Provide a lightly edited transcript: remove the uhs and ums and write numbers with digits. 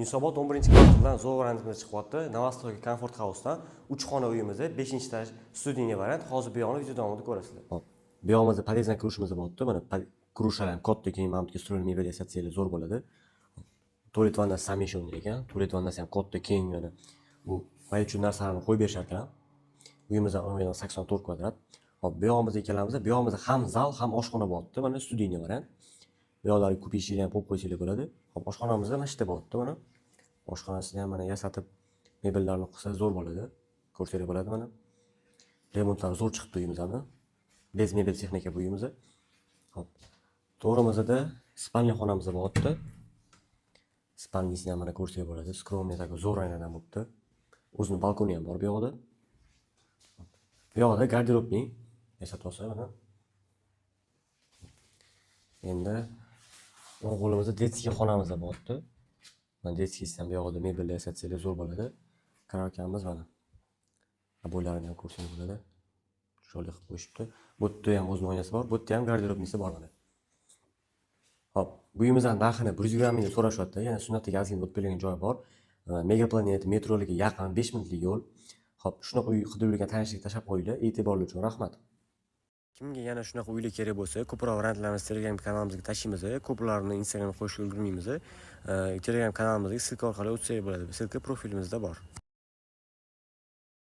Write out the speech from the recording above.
Yunusobod 11-kvartaldan zo'r variantimiz chiqyapti. Новостройка Comfort House'dan 3 xona uyimiz, 5-этаж, студийный variant. Hozir bu yoqni video davomida ko'rasizlar. Hop. Bu yog'imizda podyezddan крыша miz bo'lyapti. Mana крыша lar ham katta, keyin mana bu yerga встроенный mebel yasatsanglar, zo'r bo'ladi. Tualet, vannasi совмещенный ekan. Tualet, vannasi ham katta, keng mana. Bu uchun narsalarni qo'yib berishar ekan. Uyimizdan maydoni 84 kvadrat. Hop, bu yog'imizga kelamiz. Bu yog'imizda ham zal, ham oshxona bo'lyapti. Mana студийный variant. Bu yoqlarga kupe eshikni ham qo'yib qo'ysanglar bo'ladi. Hop, oshxonamizda mana shu yerda bo'lyapti mana. Oshxonasini ham mana yasatib, mebellarni qilsa, zo'r bo'ladi. Ko'rsanglar bo'ladi mana. Remontlari zo'r chiqibdi uyimizni. Без mebel, texnika bu uyimizda. Hop. To'g'rimizda спальня xonamiz bo'lyapti. Спальня sini ham mana ko'rsak bo'ladi. Скромный такой, zo'r aynadan bo'libdi. O'zini balkoni ham bor bu yoqda. Bu yoqda гардеробный yasatib olsa mana. Endi o'ng qo'limizda детский xonamiz bo'lyapti. Mana детский si ham bu yoqda mebel yasatsanglar, zo'r bo'ladi. Кроватка miz mana. Обой larini ham ko'rsangiz bo'ladi. Chiroyli qilib qo'yishibdi. Bu yerda ham o'zini oynasi bor, bu yerda ham гардеробный si bor mana. Hop, bu uyimizning narxini 120 ming deb so'rashyapti. Yana sunnatiga ozgina o'tib bergan joyi bor. Mega Planet metroliga yaqin, 5 minutlik yo'l. Hop, shunaqa uy qidirib yurgan tanishlarga tashlab qo'yinglar. E'tiborli uchun rahmat. Kimga yana shunaqa uylar kerak bo'lsa, ko'proq variantlarimizni Telegram kanalimizga tashlaymiz. Ko'plarini Instagramga qo'yishga ulgurmaymiz. Telegram kanalimizga ссылка orqali o'tsak bo'ladi. Ссылка profilimizda bor.